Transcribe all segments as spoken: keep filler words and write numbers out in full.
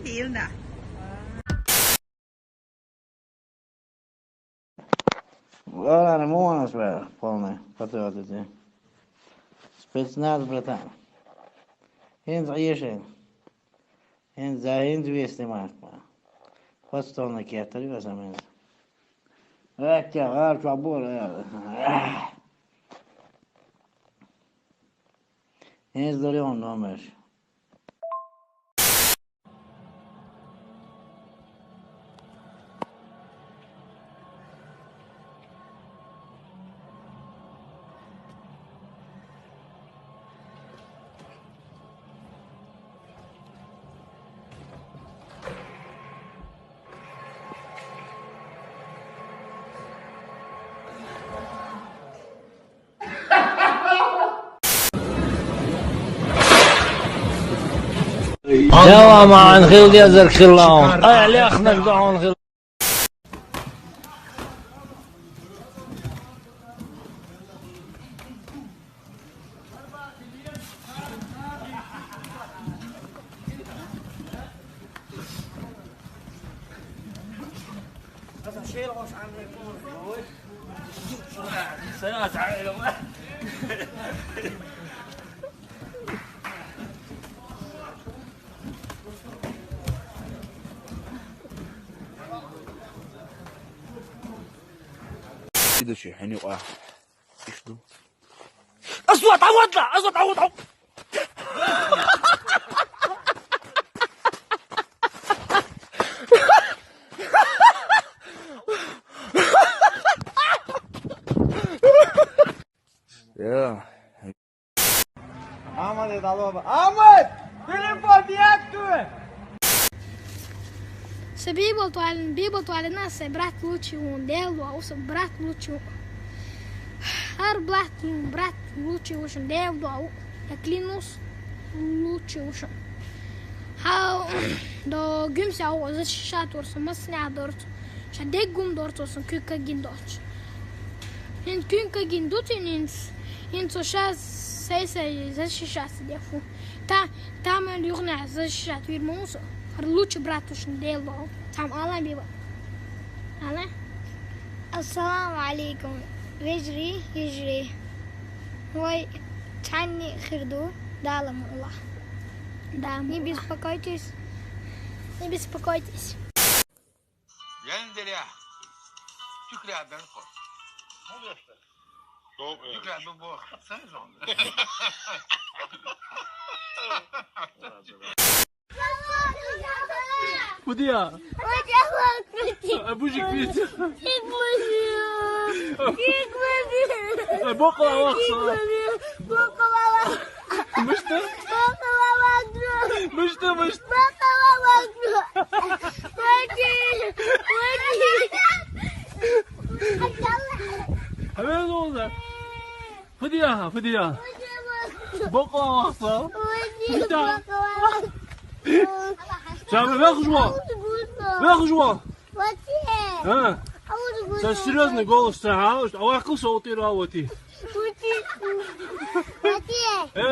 Сильно. Ладно, молодец, бля, полный патриот эти. Спецназ, братан. Хинз ешен. Хинз за хинз вести марк, бля. Подстольный кетер, бля, самец. Эк, я, гар, чуабур, э. Хинз дурён номер. Яла ма анхил дезер хилаун. Ай, лехнак даун хил. Следующий, они, а, их жду. Азот, аводла! Азот, авод, авод! Я. Амад, далоба. Амад! Телефон, як ты? Се Библ туалин, Библ туалин, а се брат лучший, он Дел дуа, уса брат лучший. Ар брат, брат лучший, ушин Дел дуа, я клянусь, лучший ушин. Ха, до гюмся о защищать орсо, масня дорцо. Ша дегум дорцо, сон кюка гин дорцо. Ин кюка гин дутин ин, ин со ша сей сей защищать дефу. Та, та мен югна защищать вир мусо. Лучший брат ушин Дел дуа. Там Алан Биба. Алан. Ассаламу алейкум. Вежри, вежри. Вай, чанни хирду, далам Аллах. Да. Не беспокойтесь. Не беспокойтесь. Я не зря. Чё кряду, Данко? Ну, да что? Чё кряду, бог? Сам же он. Кудия? А, бужик вид. Э, бокла вахса. Мышты? Мышты, мышты. Хабер болду. Фыдия, фыдия. Бокла вахса. Фыдия. Сен вах жуа. Вах жуа. Вообще. А? А вот вы Сейчас серьезный голос, а? А вахкыл шоу ты рал вот и. Вообще. Вообще. Э. А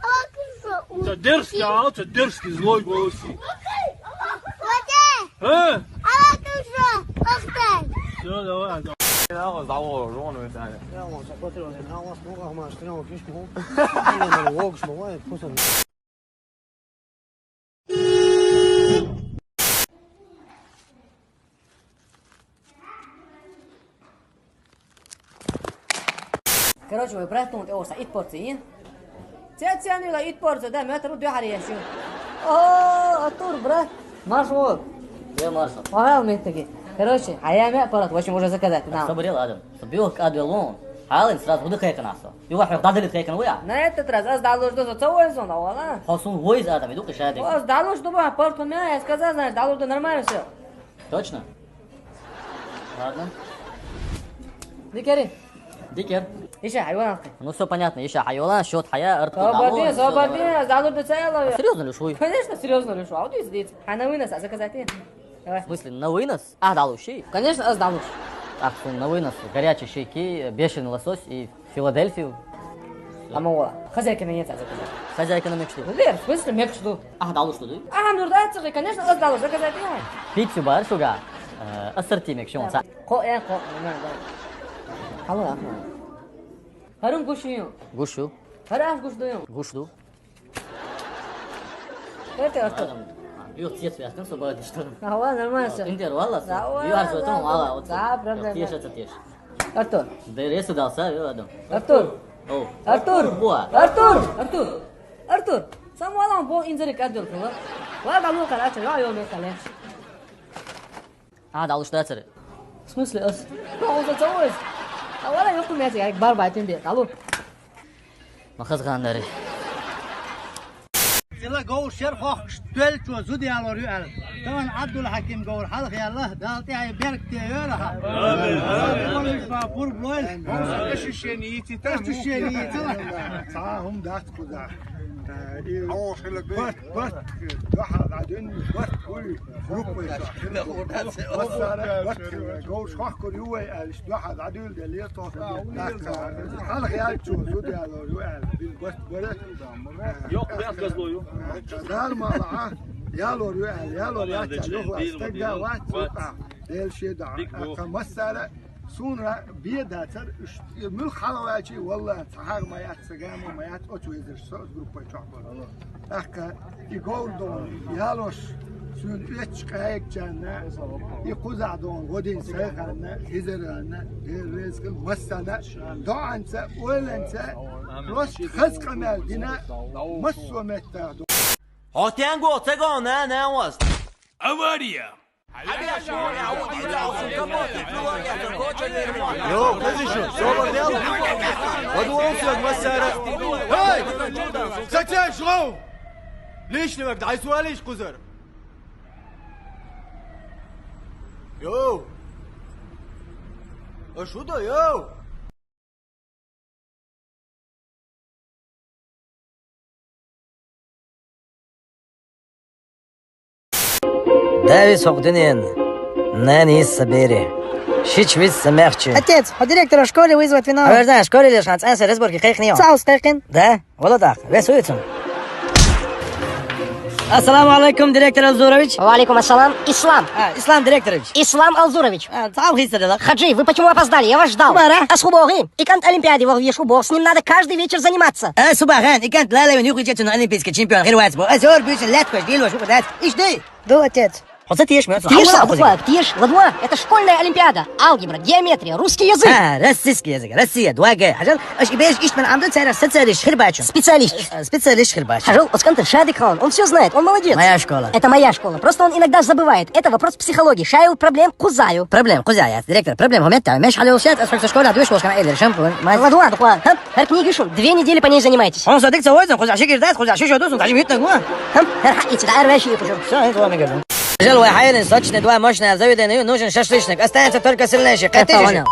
вот вы что? Сейчас дерзкий, а? Сейчас дерзкий, злой голос. Вообще. Э. А вот вы что? Охтай. Все, давай, давай. Я вот завожу, он это. Я вот смотрю, я вот смотрю, я вот смотрю, я вот смотрю. Короче, вай брат, ну, вот, о, са, ит порция, и? Ця, ця, ну, ит порция, да, метр, две хари ящу. О, Артур, брат. Марш, вот. Я Марш. Ага, мы такие. Короче, а я мя аппарат, в общем, уже заказать, на. Собрал, Адам. Собил, как отвел он. Алин сразу выдыхай к нас. Юха хьох дадалит кайкан вуя? На этот раз аз далуш ду со ца войзон, а вала? Хо сун войз адам, иду кышадик. Аз далуш ду ба порт мя, я сказал, знаешь, далуш ду нормально всё. Точно? Ладно. Дикери. Дикер. Иша, хайван алты. Ну всё понятно, иша хайван, счёт хая, арт. Собардин, собардин, аз далуш ду ца я ловя. Серьёзно ли шуй? Конечно, серьёзно ли шуй. А вот здесь. А на вынос, а заказать? Давай. В смысле, на вынос? А, далуш. Конечно, аз далуш. Ах, сун на вынос. Горячий шейки, бешеный лосось и Филадельфию. Амма вала. Хозяйкина яц заказать. Хозяйкина мегаш ду? Вер, в смысле, мегаш ду. Ахьа далуш ду, ду? Ахьа нур дац, конечно, аз далуш заказать яц. Пиццу бар шуга, э, ассорти мегаш ю ца. Кхо, э, кхо, нормально, да. Хало, ахна. Харун гуш ю. Гуш ю. Хараш гуш ду ю. Гуш ду. Херте, Артур. Юх, цвет связкан, чтобы это что? Ава, нормально всё. Интервал, да, ава, юар, да, что там, да, ала, вот. Да, правда, тише, да. Тише. Артур. Да, резко дал, са, ё, адам. Артур. О. Артур. Артур, буа. Артур. Артур. Артур. Сам валам бо инзерик адил кыла. Ва да ну карача, ё, ё, ё, кале. А, далуш дацаре. В смысле, аз? Ну, он за целый. А вала ё, кумец, я бар байтин бе, алу. Ма хазгъандари. Ила говр шер хохш тёлчо зуд ялор ю ал. Тан Абдул Хаким говр халх ялла, дал тяй берк те ёра. Амин, амин. Амин. Ба бур блой. Ощущение идти там. Ощущение идти. Та хум дат куда. Э, и барт, барт, духа ладун, барт, уй, группа ещё. Массара, барт, говр шохкор ювай, алиш духа ладун, де лето. Халх ялчо, зуд ялор ю ал, бил барт, барт. Ёх, бяхт газло ю. Дар мала, ялор ю ал, ялор ю ал, ёх, стага ват, ват. Дел шеда, массара, Сунра бе дацар, уж, муьлха хьалаваьлчи, валлахӀи, цхьа хьагӀ ма яц, ца гама ма яц, оцу везарш со, оцу группа чохь бара. ТӀаккха и говр дон, ялош, суьйна оьцуш къаьгачарна, и кхузахь дон, гӀодин сайхарна, хизаранна, Дела реза хила массана, доӀанца, ойланца, просто хаза къамел дина, массо а меттахь дон. Хьо стенга ву ца гона, нана, васт? Авария! Йо, кхеза шу, собар де. Ва ду вовсег массара. Эй! Ца цеш гӀов! Лишневак дӀайсуалиш кхузара. Йо! Аша хӀун до, йо? Да вис хӀокху дуьненан, нана йиса сан бере. Шича виса сан маьхча. Отец, хьо директора школы вызвать вина. Хьо верзан школе леш хан цӀа сан разборки кхайкхиний? Цхьа ус кхайкхина? Да. Вала даккха. Вес вуьйцун. Ассаламу алейкум, директор Алзурович. Ва алейкум ассалам. Ислам. А, Ислам директорович. Ислам Алзурович. А, цхьа хийцаделла. Хаджи, вы почему опоздали? Я вас ждал. Бара. Ас хӀун боху? И кӀант олимпиаде ваха везаш ву боху, с ним надо каждый вечер заниматься. Ас хӀун боху, и кӀант лала вайн юхачу цунна олимпийский чемпион хир вац боху. Ас хӀор буьйцу лаьтта кхоьш, дийлош ву дац. Иштта ду? Ду, отец. Хьо ца теша, мел ца теша, хьо ладугӀа, теша. ЛадугӀа, это школьная олимпиада. Алгебра, геометрия, русский язык. А, российский язык, Россия, два Г. Хьажал, аш и беш иштта мел Ӏамду царах социалист хир бачу. Специалист. Э, специалист хир бачу. Хьажал, оцу кӀантана ша дика хьо, он всё знает, он молодец. Моя школа. Это моя школа. Просто он иногда забывает. Это вопрос психологии. Шайл проблем кхузза ю. Проблем кхузза яц, директор. Проблем хӀун метта? Меш хьале улсет, ас хьо со школа дуьш волуш кана элир шампунь. ЛадугӀа, дукха. Хьа? ХӀара книга шу, две недели по ней занимайтесь. Хьуна со дика ца войзан, кхузахь ши кира дац, кхузахь ши шо дусун, тхьажа митнаг ву. Хьа? ХӀара хьаъ, и ца дӀа арваьши и кху шу. Всё, хӀинца ван мегар ду. Жил вай хьайлин, сочный два мощная заведение, нужен шашлычник. Останется только сильнейший. Кхетиш?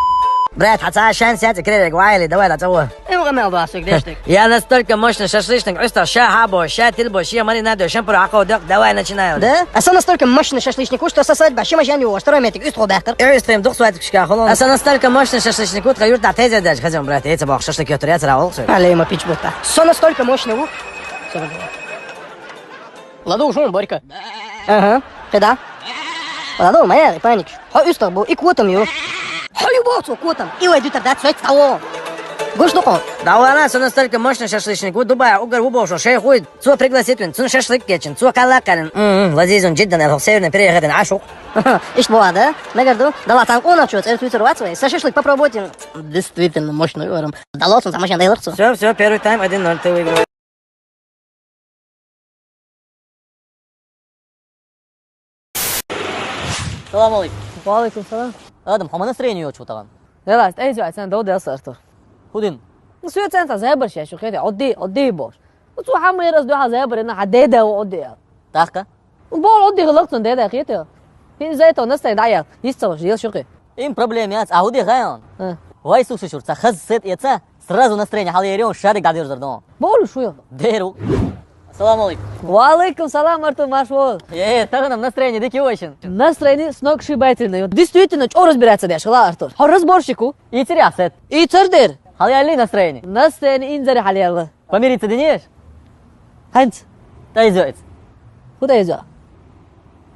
Брат, хьан цхьа шанс яц, крериг вайли, давай, да, цӀа во. И ву къамел дуьйцу, грешник. Я настолько мощный шашлычник, уьстагӀ ша хьабо, ша тилбо, ша маринадо, шампур хьакхо декъ, давай, начинаем. Да? А со настолько мощный шашлычник ву, что со свадьба ши мажан ю, второй метрик уьстагӀ бахкар. И уьстагӀ дукха свадьба кхаьчна хуьлу. А со настолько мощный шашлычник ву, тхан юртахь тезер даьлча хаза ю, брат, эца боху шашлык йоттур яцара гӀуллакх. Алейма пич бутта. Со настолько мощный ву. ЛадугӀа шуна, Борька. Ага, кхин дӀа. ЛадугӀа, ма яра, и паникаш. Хьо уьстагӀ бу, и котам ю. Хьо ю боху цо котам. И вай дуьтар дац, вай цхьа вогӀу. Гуш ду хьуна. ДӀавала, со настолько мощный шашлычник ву, Дубай угар ву бохуш шайх вуй. Цо пригласить вина, цунна шашлык кечина, цо кхалла а кхаьллина. М-м, лазизун джиддан аьлла, северный переходе Ӏаш ву. Иштта боху, да? Мегар ду? Дала цхьана къонахчо цӀера туьйцур вац вай. Со шашлык попробуйте. Действительно мощный варам. Дала цунна цхьа машен дайларх цо. Всё, всё, первый тайм один ноль, ты выиграл. Салам алейкум. Ва алейкум салам. Адам, хьо ма настроение йоцуш ву тахана? Делахь, тӀе иза ваьцна, дов делса, Артур. ХӀун дина? Ну, соьца цхьа забарш еш ю, кхетий, Ӏодди, Ӏодди бохуш. Ну, цо хьан мера ас дуьхьал забар йина, хьан деда ву Ӏодди аьлла. ТӀаккха? Ну, боху, Ӏодди хиларх цунна деда, кхетий? ХӀинца из это настроение дӀаяьлла, йист ца луш, еш ю кхин. Им проблема яц, а хӀун де хаьий хьуна? А. Вай суксушур, цхьа хаза сет эца, сразу настроение хьалаер ю, шадерг дӀадерзар ду. Болуш ву. Деру. Ассаламу алейкум. Ва алейкум салам, Артур, марш ву. Э, тахана настроение дика ю вайшин? Настроение сногсшибательное ю. Действительно, чӀогӀа разбираться деш хила, Артур. Хьо разборщик ву? Ийцирий ахь сет? Ийцар дера. Хьалъяьллий настроение? Настроение инзаре хьалъяьлла. Помириться динеша? ХӀанз. ТӀайоагӀа. ХӀун тӀайоагӀа?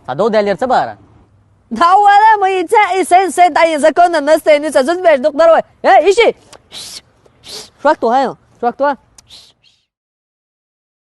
Цхьа дов даьллера ца баьхкаб? Да вала, ма и ца, и сен, сен, тӀай законно настроение ца зузбеш дукха дарой. Э, иши! Шуак ту, хьайна. Шуак ту.